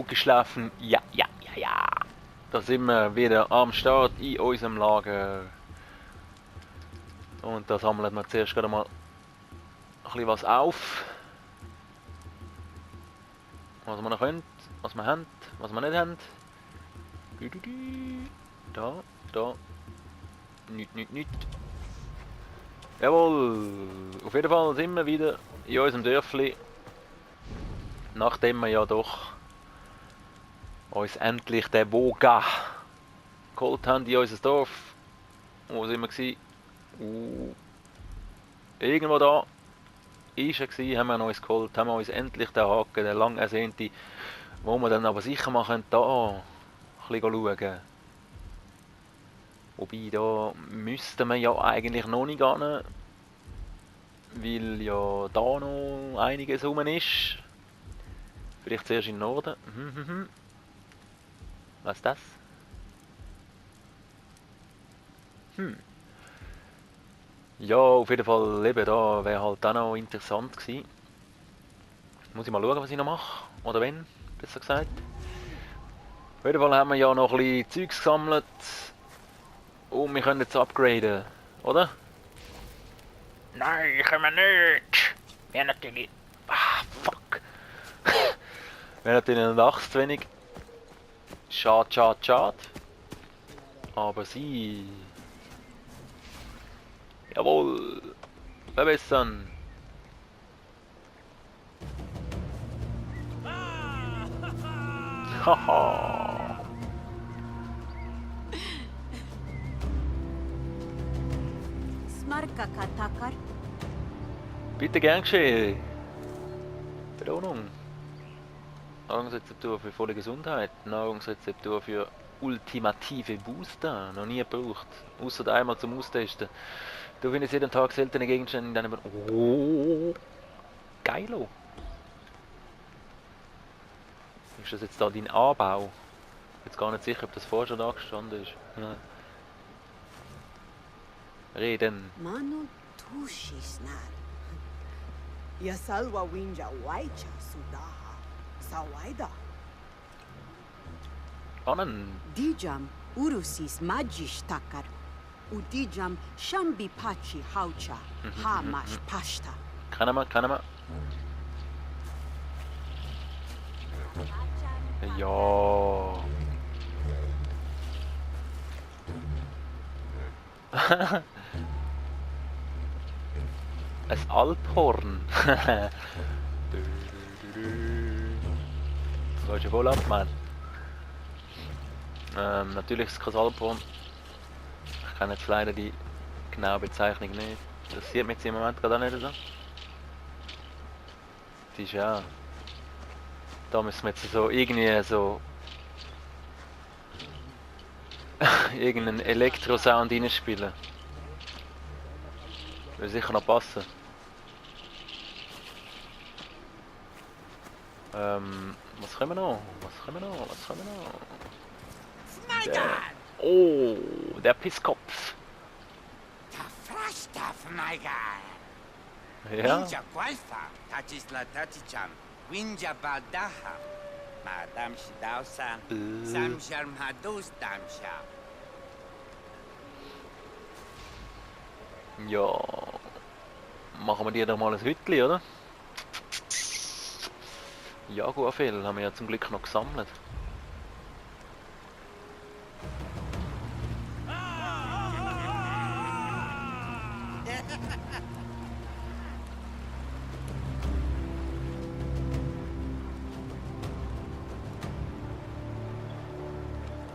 gut geschlafen? Ja, ja, ja, ja. Da sind wir wieder am Start in unserem Lager. Und da sammeln wir zuerst gerade mal ein bisschen was auf. Was wir noch können, was wir haben, was wir nicht haben. Da. Nicht. Jawohl. Auf jeden Fall sind wir wieder in unserem Dörfli. Nachdem wir ja doch uns endlich den Woga geholt haben in unser Dorf. Wo sind wir gewesen? Irgendwo da ist er gewesen, haben wir uns geholt, haben wir uns endlich den Haken, den lang ersehnten, wo wir dann aber sicher mal können, da ein bisschen schauen. Wobei, da müssten wir ja eigentlich noch nicht gehen, weil ja da noch einiges rum ist. Vielleicht zuerst im Norden. Was ist das? Ja, auf jeden Fall, eben da wäre halt auch noch interessant gewesen. Muss ich mal schauen, was ich noch mache. Oder wenn, besser gesagt. Auf jeden Fall haben wir ja noch ein bisschen Zeugs gesammelt. Und wir können jetzt upgraden, oder? Nein, können wir nicht. Wäre natürlich... fuck. Wäre natürlich ein Lachs zu wenig. Schade. Aber sie... Jawohl. Verbessern. Haha. Bitte gern geschehen. Belohnung. Nahrungsrezeptur für volle Gesundheit. Nahrungsrezeptur für ultimative Booster. Noch nie gebraucht. Außer einmal zum Austesten. Du findest jeden Tag seltene Gegenstände in deinem... Oh. Geilo. Ist das jetzt da dein Anbau? Ich bin jetzt gar nicht sicher, ob das vorher schon da gestanden ist. Nein. Reden. Mano Tushisnar. Yasalwa Winja Waicha Sudaha. Sawaida. Spannend. Dijam Urusis Magish Takar. Udijam Shambi Pachi Haucha. Hamash Pashta. Kann er. Ja. Ein Alphorn. Das läuft ja wohl ab, Mann. Natürlich ist es kein Alphorn. Ich kenne jetzt leider die genaue Bezeichnung nicht. Das sieht mich jetzt im Moment gerade auch nicht so. Das ist ja... Da müssen wir jetzt so irgendwie so... irgendeinen Elektrosound reinspielen. Würde sicher noch passen. Was können wir noch? Oh, der Pisskopf. Ja. Winja Gualfa, Tachisla Tachicham, Winja Baldaha, Madame Shidausa, Samshar Madus Damsha. Ja. Machen wir dir doch mal ein Hütli, oder? Jaguarfell haben wir ja zum Glück noch gesammelt.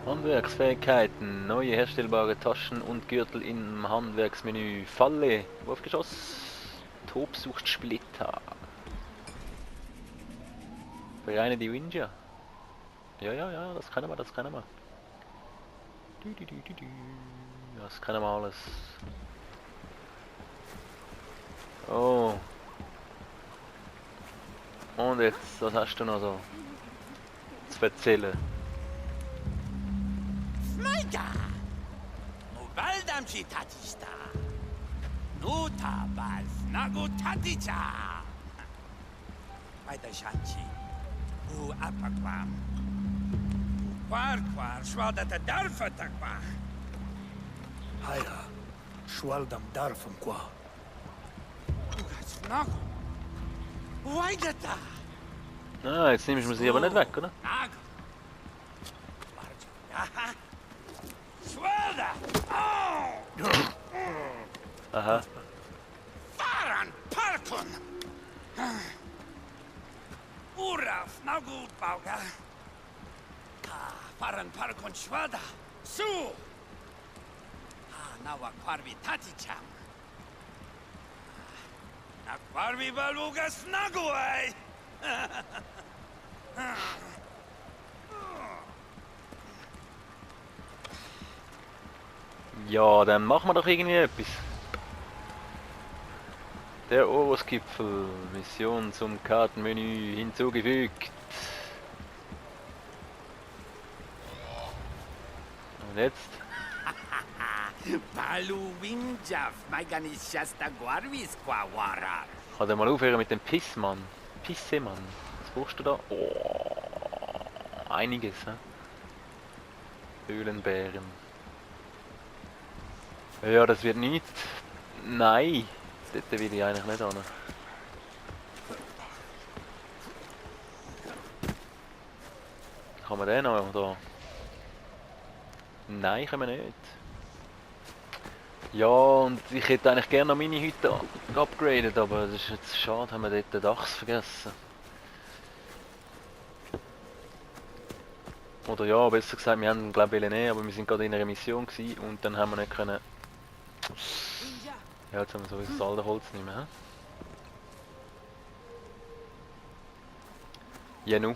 Handwerksfähigkeiten, neue herstellbare Taschen und Gürtel im Handwerksmenü. Falle, Wurfgeschoss, Tobsuchtsplitter. Bereine die Winja. Ja, das können wir. Das können wir alles. Oh. Und jetzt, was hast du noch so zu erzählen? Smaiga! Mubaldamshi Tatista! Nuta Bals Nagu Taticha! Bei der Shanchi, Apagwam, Quar, schwadata darfatakwa. Haya, Schwaldam Darfum qua. Ugas nagu. Waidata. Ah, jetzt nimmst du sie aber nicht weg, oder? Nagu. Aha. Schwada. Oh! Aha. Faran Parkon. Uraf nagu bauga. Faran Parkon schwada. Su. Nawa kwarvi taticham. Na kwarvi balugas nagu ay. Ja, dann machen wir doch irgendwie etwas. Der Oberstgipfel. Mission zum Kartenmenü hinzugefügt. Und jetzt? Balu Winjaf, Maiganis Shasta Guarvis Quawara. Kann der mal aufhören mit dem Pissmann? Pissemann. Was brauchst du da? Oh, einiges, hä? Höhlenbären. Ja, das wird nicht. Nein, dort will ich eigentlich nicht hin. Kann man den noch da? Nein, können wir nicht. Ja, und ich hätte eigentlich gerne noch meine Hütte upgradet, aber das ist jetzt schade, haben wir dort den Dachs vergessen. Oder ja, besser gesagt, wir haben glaube ich nehmen, aber wir sind gerade in einer Mission gewesen und dann haben wir nicht können. Ja, jetzt haben wir sowieso das alte Holz nicht mehr. Ja, nu.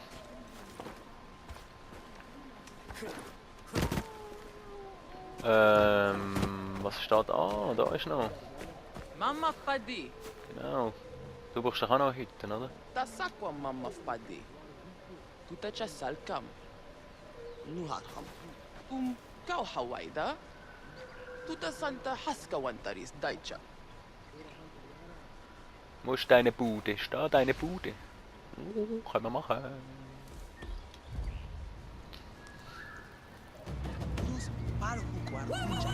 Was steht? Ah, da ist noch. Mama Fadi, Genau. Du brauchst doch auch noch Hütten, oder? tasakwa Mama Fadi. Tutacha salkam. Nuharham. Kau Hawaida. Tuta Santa Haskawantaris Daicha. Wo ist deine Bude? Ist da deine Bude? Können wir machen. Nus Parhuquar Winja.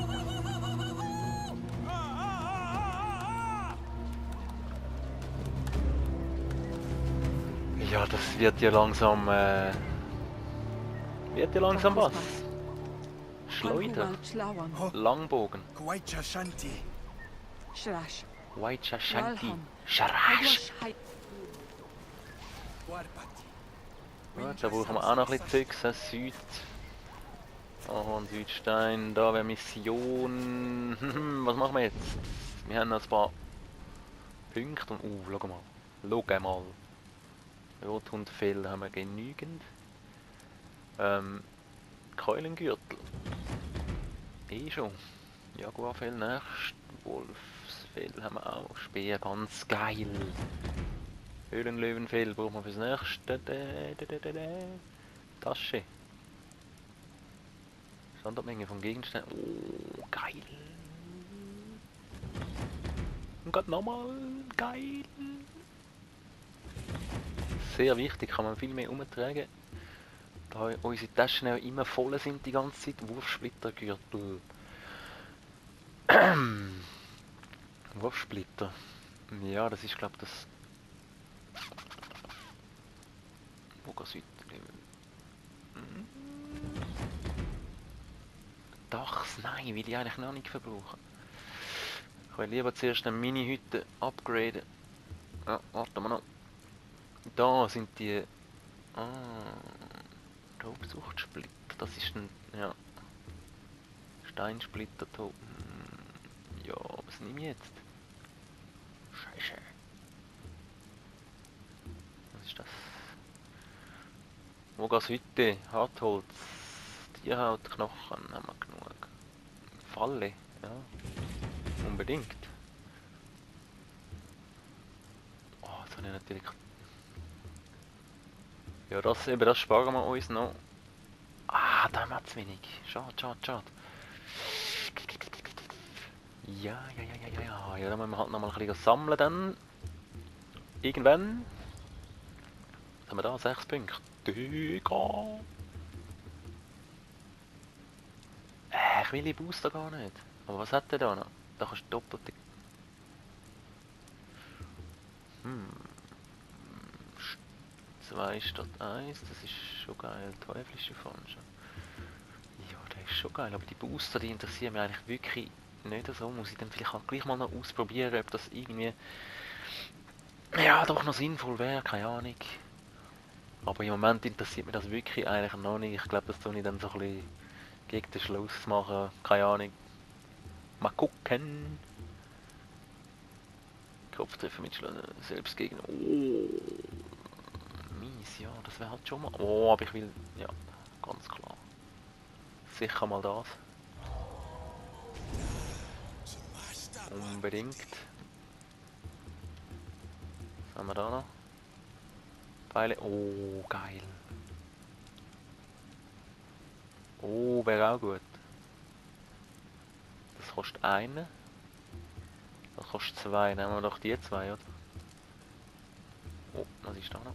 Ja, das wird ja langsam. Wird ja langsam was. Schleuder. Langbogen. Kwaicha Shanti. Shrash. Waicha Shanti. Walham. Sharash. Warpati. Ja, da brauchen wir auch noch ein bisschen Zeugs. Süd. Ahorn, Südstein. Da wäre Mission. Was machen wir jetzt? Wir haben noch ein paar Punkte. Und, schau mal. Schau mal. Rothundfell haben wir genügend. Keulengürtel. Schon. Jaguarfell nächst. Wolfsfell haben wir auch. Speer ganz geil. Höhlenlöwenfell brauchen wir fürs nächste. Tasche. Standardmenge von Gegenständen. Oh, geil. Und gerade nochmal. Geil. Sehr wichtig, kann man viel mehr umtragen. Da unsere Taschen auch immer voll sind die ganze Zeit. Wurfsplittergürtel. Wurfsplitter. Ja, das ist glaube ich das. Wo geht's weiter? Dachs, nein, will ich eigentlich noch nicht verbrauchen. Ich will lieber zuerst eine Mini-Hütte upgraden. Ja, warte mal noch. Da sind die. Taubsuchtsplitter, das ist ein. Ja. Steinsplitter. Ja, was nehme ich jetzt? Scheiße. Was ist das? Wo geht's heute? Hartholz. Tierhaut, Knochen haben wir genug. Falle, ja. Unbedingt. Oh, jetzt habe ich natürlich. Ja, das sparen wir uns noch. Ah, da haben wir zu wenig. Schade, schade, schade. Ja, da müssen wir halt noch mal ein bisschen sammeln dann. Irgendwann. Was haben wir da? 6 Punkte. Digga. eigentlich will ich Booster gar nicht. Aber was hat der da noch? Da kannst du doppelte... St- 2 statt 1, das ist schon geil. Teuflische Fansche. Ja, der ist schon geil, aber die Booster, die interessieren mich eigentlich wirklich nicht so. Muss ich dann vielleicht auch gleich mal noch ausprobieren, ob das irgendwie... Ja, doch noch sinnvoll wäre, keine Ahnung. Aber im Moment interessiert mich das wirklich eigentlich noch nicht. Ich glaube, das tue ich dann so ein bisschen gegen den Schluss machen. Keine Ahnung. Mal gucken. Kopftreffer mit Schlag selbst gegen. Oh. Mies, ja, das wäre halt schon mal. Oh, aber ich will. Ja, ganz klar. Sicher mal das. Unbedingt. Was haben wir da noch? Pfeile. Oh, geil. Oh, wäre auch gut. Das kostet einen. Das kostet 2. Nehmen wir doch die 2, oder? Oh, was ist da noch?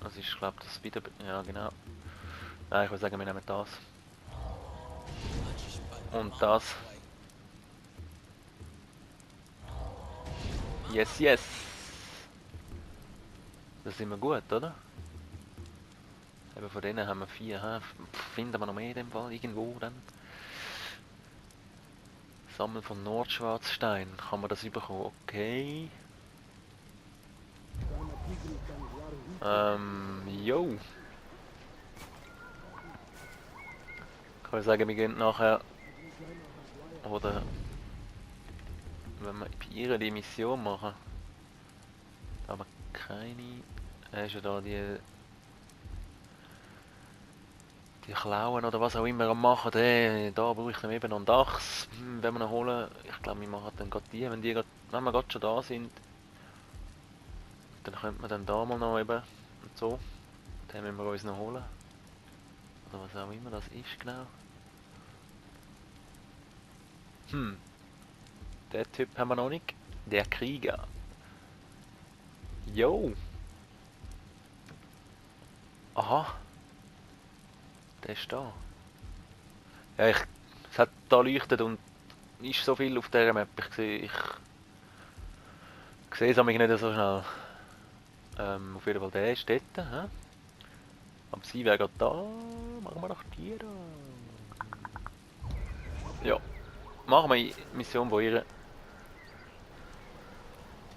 Das ist, glaube ich, das wieder... Ja, genau. Nein, ich würde sagen, wir nehmen das. Und das. Yes, yes! Das sind wir gut, oder? Eben von denen haben wir 4. He? Finden wir noch mehr in dem Fall? Irgendwo dann? Sammeln von Nordschwarzstein. Kann man das bekommen? Okay. Jo. Kann ich sagen, wir gehen nachher... Oder... Wenn wir bei ihr die Mission machen. Da haben wir keine... Ist ja da die Klauen oder was auch immer am machen, da brauche ich dann eben noch einen Dachs, wenn wir ihn holen. Ich glaube, wir machen dann gerade die, wenn wir gerade schon da sind. Dann könnte man dann da mal noch eben und so. Den müssen wir uns noch holen. Oder was auch immer das ist genau. Den Typ haben wir noch nicht. Der Krieger. Jo. Aha. Der ist da. Ja, es hat da leuchtet und ist so viel auf dieser Map. Ich sehe es nicht so schnell. Auf jeden Fall, der ist dort. He? Aber sie wäre gerade da. Machen wir doch die da. Ja. Machen wir die Mission von ihr.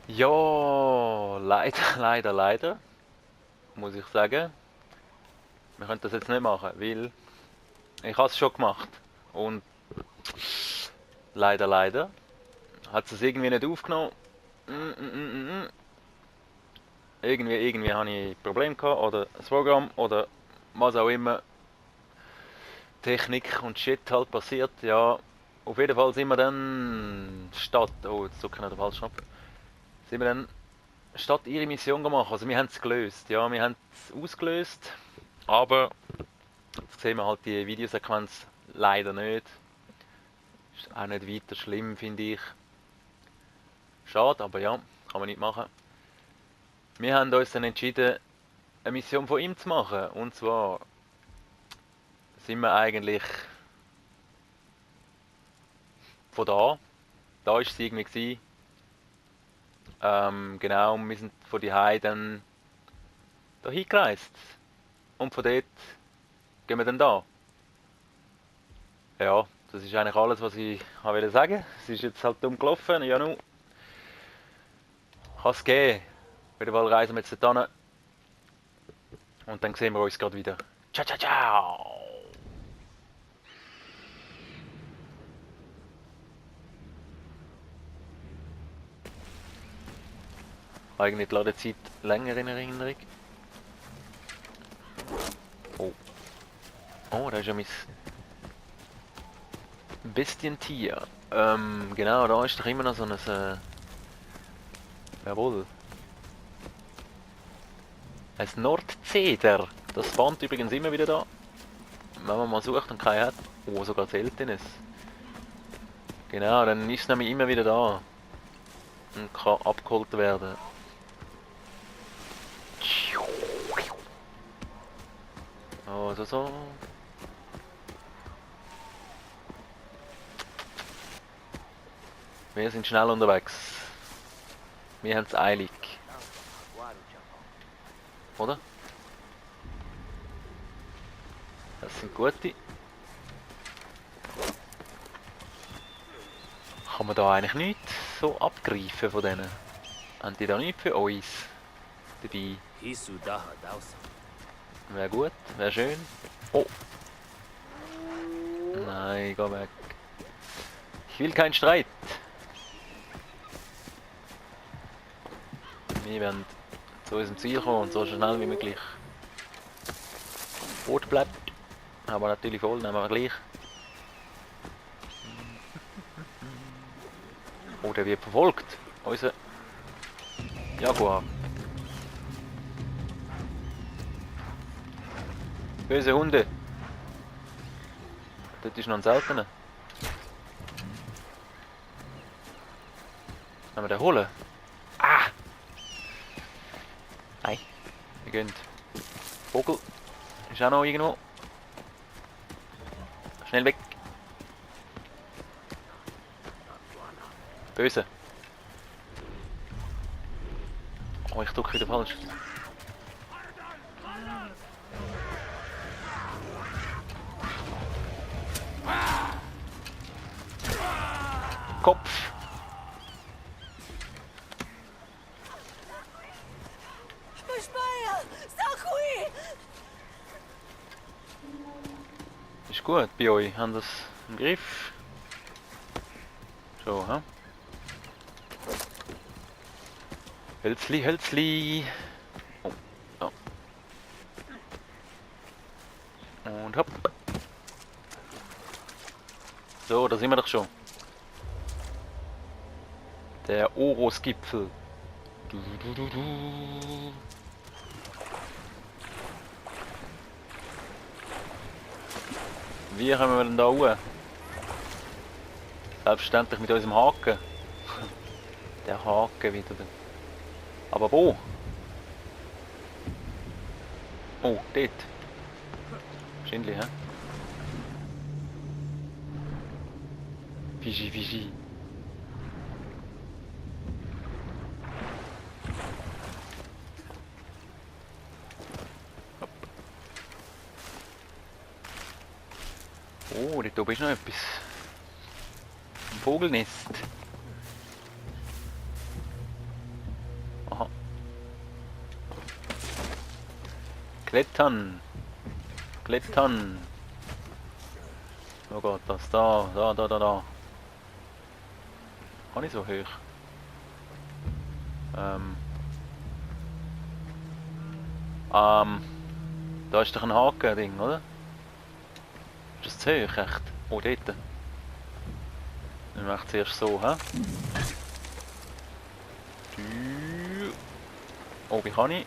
Ja, leider. Muss ich sagen. Wir können das jetzt nicht machen, weil ich habe es schon gemacht. Und leider hat es irgendwie nicht aufgenommen. Irgendwie habe ich Probleme gehabt oder das Programm oder was auch immer. Technik und Shit halt passiert. Ja, auf jeden Fall sind wir dann statt. Oh, jetzt drücke ich nicht den falschen Knopf. Sind wir dann statt ihre Mission gemacht. Also wir haben es gelöst. Ja, wir haben es ausgelöst. Aber jetzt sehen wir halt die Videosequenz leider nicht. Ist auch nicht weiter schlimm, finde ich. Schade, aber ja, kann man nicht machen. Wir haben uns dann entschieden, eine Mission von ihm zu machen. Und zwar sind wir eigentlich von da. Da war sie irgendwie. Genau, wir sind von die Hause dann dahin gereist. Und von dort gehen wir dann da. Ja, das ist eigentlich alles, was ich wollte sagen. Es ist jetzt halt dumm gelaufen. Ja, nun. Kann es gehen. Auf jeden Fall reisen wir jetzt hin. Und dann sehen wir uns gerade wieder. Ciao, ciao, ciao! Eigentlich die Ladezeit länger in Erinnerung. Oh. Oh, da ist ja mein Bestientier. Genau, da ist doch immer noch so ein... jawohl. Ein Nordzeder. Das spawnt übrigens immer wieder da. Wenn man mal sucht und keinen hat. Oh, sogar seltenes. Genau, dann ist es nämlich immer wieder da. Und kann abgeholt werden. Oh, so. Wir sind schnell unterwegs. Wir haben es eilig. Oder? Das sind gute. Kann man da eigentlich nichts so abgreifen von denen? Haben die da nichts für uns dabei? Wäre gut, wäre schön. Oh! Nein, geh weg. Ich will keinen Streit. Wir werden zu unserem Ziel kommen und so schnell wie möglich. Boot bleibt. Aber natürlich voll, nehmen wir gleich. Oh, der wird verfolgt. Unser Jaguar. Böse Hunde. Das ist noch ein seltener. Wenn wir den holen? Ah! Nein. Wir gehen. Vogel. Ist auch noch irgendwo. Schnell weg. Böse. Oh, ich drücke wieder falsch. Kopf. Ist gut bei euch, haben das im Griff. So, hä? Hölzli, Hölzli. Oh, so. Und hopp. So, da sind wir doch schon. Der Orosgipfel. Wie kommen wir denn da hoch? Selbstverständlich mit unserem Haken. Der Haken wieder. Aber wo? Oh, dort. Wahrscheinlich, hä? Fiji, Fiji. Oh, dort oben ist noch etwas. Ein Vogelnest. Aha. Klettern. Klettern. Wo geht das? Da. Kann ich so hoch? Da ist doch ein Haken-Ding, oder? Ist das zu hoch, echt? Oh, dort. Dann mache ich zuerst so, hä? Oh, wie kann ich?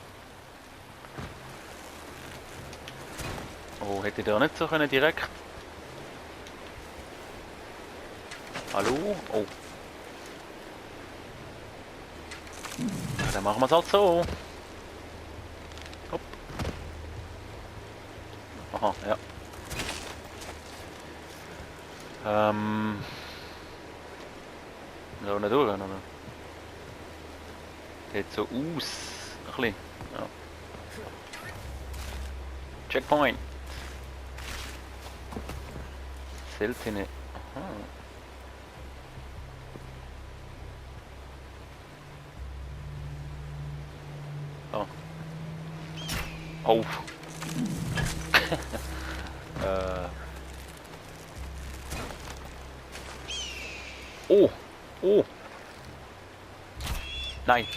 Oh, hätte ich da nicht so können direkt? Hallo? Oh. Ja, dann machen wir es halt so. Hopp. Aha, ja. Da nicht durch, oder? Sieht so aus. Ein bisschen. Ja. Checkpoint. Seltene. Aha. Oh. Oh. Oh. Oh. Nein.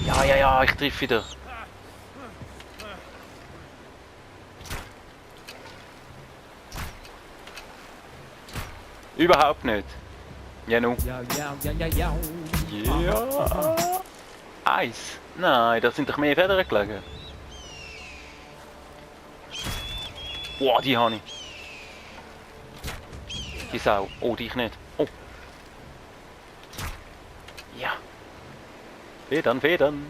Ja, ich treffe wieder. Überhaupt nicht. Ja, nu. Ja. Eis. Nein, da sind doch mehr Federn gelegen. Boah, die habe ich. Die Sau. Oh, dich nicht. Oh. Ja. Federn.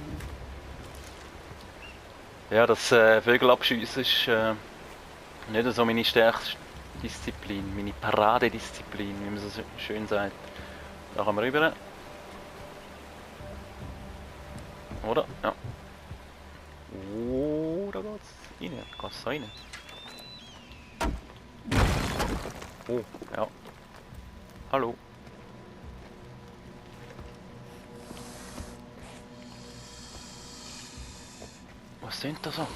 Ja, das Vögel abschiessen ist nicht so meine Disziplin, meine Paradedisziplin, wie man so schön sagt. Da kommen wir rüber. Oder? Ja. Oh, da geht's rein. Geht's rein? Oh, ja. Hallo. Was sind da so?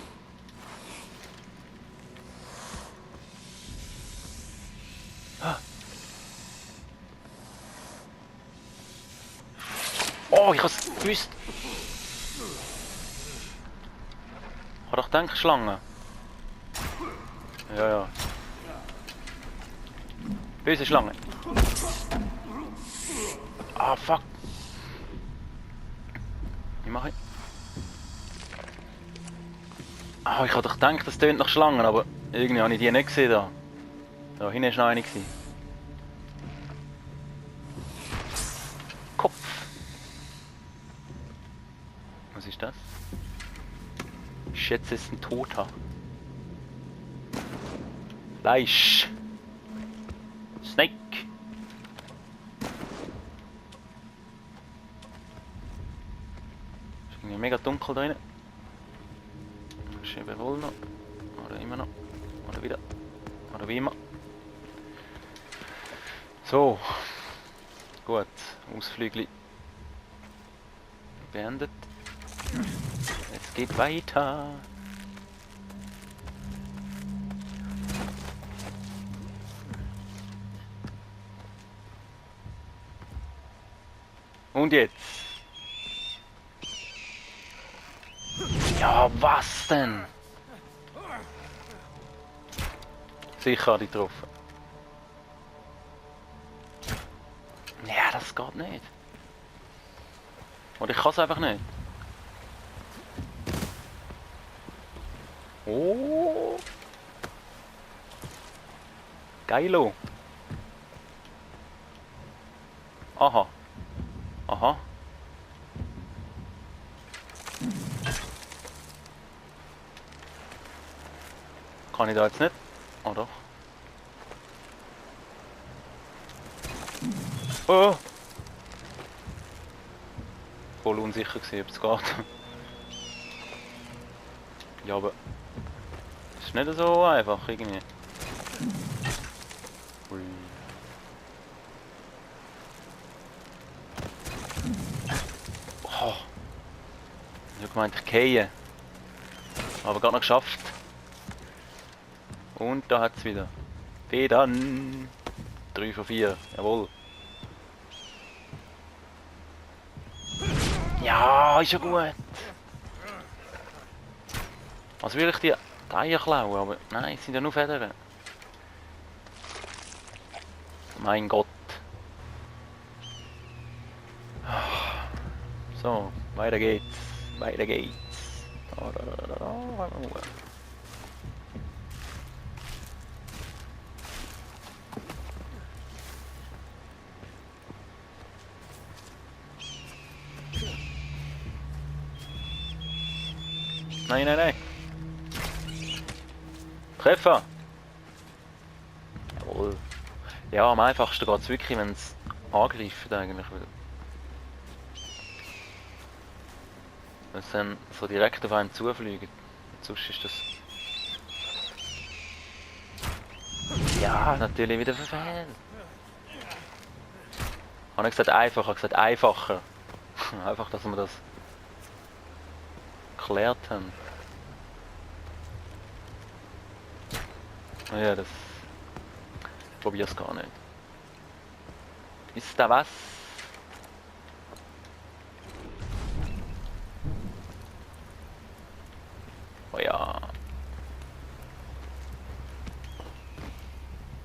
Ah. Oh, ich hab's gewusst. Ich hab doch gedacht, Schlange. Ja, ja. Böse Schlange. Ah, fuck. Wie mache ich? Ah, ich hab doch gedacht, das tönt nach Schlangen, aber irgendwie habe ich die nicht gesehen da. Da hinten war noch eine. Kopf. Was ist das? Ich schätze, es ist ein Toter. Fleisch. Snake. Ist irgendwie mega dunkel da drin. Schön wohl noch. Oder immer noch. Oder wieder. Oder wie immer. So. Gut. Ausflügel beendet. Es geht weiter. Und jetzt? Ja, was denn? Sicher habe ich getroffen. Ja, das geht nicht. Oder ich kann es einfach nicht. Oh. Geilo. Aha. Aha. Kann ich da jetzt nicht? Oh doch. Oh! Voll unsicher gewesen, ob es geht. Ja, aber es ist nicht so einfach irgendwie. Ui. Oh. Ich habe gemeint, ich gehe. Aber gerade noch geschafft. Und da hat es wieder. Federn. 3 von 4. Jawohl. Ja, ist ja gut. Also will ich die Eier klauen, aber nein, es sind ja nur Federn. Mein Gott. So, weiter geht's. Weiter geht's. Nein, nein, nein. Treffer. Jawohl. Ja, am einfachsten geht es wirklich, wenn es angreift eigentlich. Wenn es dann so direkt auf einen zufliegt. Sonst ist das... Ja, natürlich wieder verfehlt. Habe ich gesagt einfach, ich habe gesagt einfacher. Einfach, dass wir das geklärt haben. Ja, das probier's gar nicht. Ist da was? Oh ja.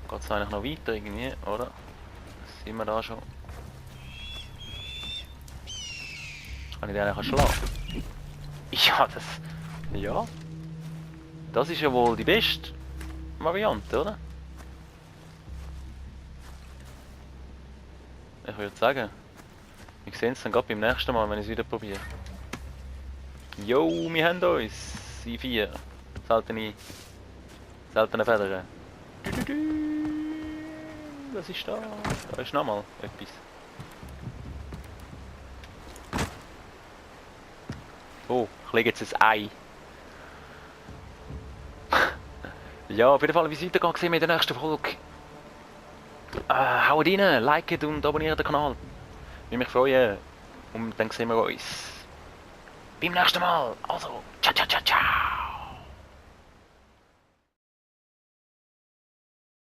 Geht's eigentlich noch weiter irgendwie, oder? Sind wir da schon? Kann ich den eigentlich schlagen? Ja, das... Ja. Das ist ja wohl die beste Variante, oder? Ich würde sagen, wir sehen es dann gerade beim nächsten Mal, wenn ich es wieder probiere. Jo, wir haben uns. I4. Seltene Federn. Du, du, du. Was ist da? Da ist nochmal etwas. Oh, ich lege jetzt ein Ei. Ja, auf jeden Fall, wie es weitergeht, sehen wir in der nächsten Folge. Haut rein, liket und abonniert den Kanal. Ich würde mich freuen. Und dann sehen wir uns beim nächsten Mal. Also, ciao, ciao, ciao, ciao.